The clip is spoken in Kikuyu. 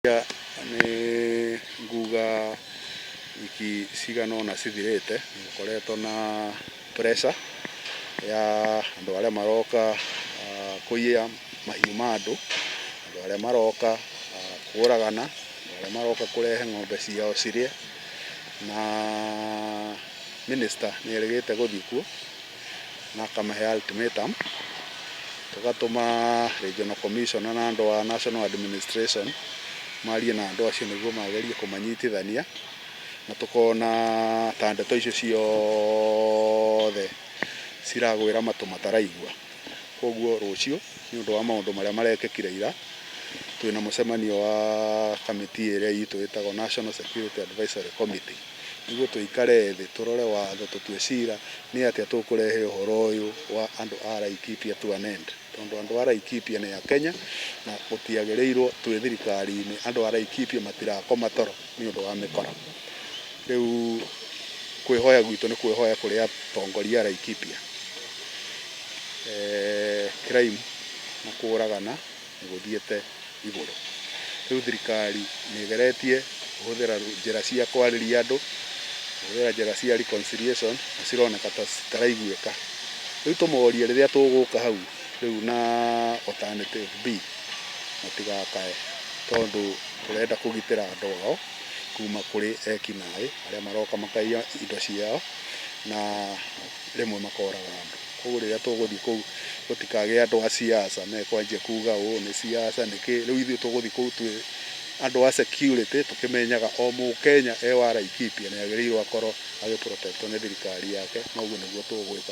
Nĩ nguga wiki cigana ũna cithirĩte nĩ gũkoretwo na pressure ya andũ arĩa maroka kũiya mahiũ ma andũ, andũ arĩa maroka kũragana, andũ arĩa maroka kũrehe ng'ombe ciao cirĩe, na minister nĩ erĩgĩte gũthiĩ kuo na akamahe ultimatum. Tũgatũma regional commissioner na andũ a national administration marie na andũ acio nĩguo magerie kũmanyitithania, na tũkona ta ndeto icio ciothe ciragwĩra matũ mataraigua. Koguo rũciũ, nĩ ũndũ wa maũndũ marĩa marekĩkire ira, twĩna mũcemanio wa kamĩtĩ ĩrĩa itũ ĩtagwo National Security Advisory Committee, nĩguo tũikare thĩ, tũrore watho, tũtue cira nĩ atĩa tũkũrehe ũhoro ũyũ wa andũ a Laikipia to an end, tondũ andũ a Laikipia nĩ a Kenya na gũtiagĩrĩirwo twĩ thirikari-inĩ andũ a Laikipia matirakoma toro nĩ ũndũ wa mĩkora. Rĩu kwĩhoya gwitũ nĩ kwĩhoya kũrĩ atongoria a Laikipia, crime na kũragana nĩ gũthiĩte igũrũ. Rĩu thirikari nĩ ĩgeretie kũhũthĩra njĩra cia kwarĩria andũ, kũhũthĩra njĩra cia reconciliation, na cironeka ta citaraiguĩka. Rĩu tũmorie rĩrĩa tũgũka hau rĩu na alternative B matigakae, tondũ tũrenda kũgitĩra andũ ao kuma kũrĩ ekinaĩ arĩa maroka makaiya indo ciao na rĩmwe makoraga andũ. Koguo rĩrĩa tũgũthiĩ kũu gũtikagĩe andũ a siasa mekwanjia kuga ũũ nĩ siasa nĩkĩ. Rĩu ithuĩ tũgũthiĩ kũu twĩ andũ a security, tũkĩmenyaga o Mũkenya e wa Laikipia nĩ agĩrĩirwo akorwo agĩ protect wo nĩ thirikari yake, na ũguo nĩguo tũgwĩka.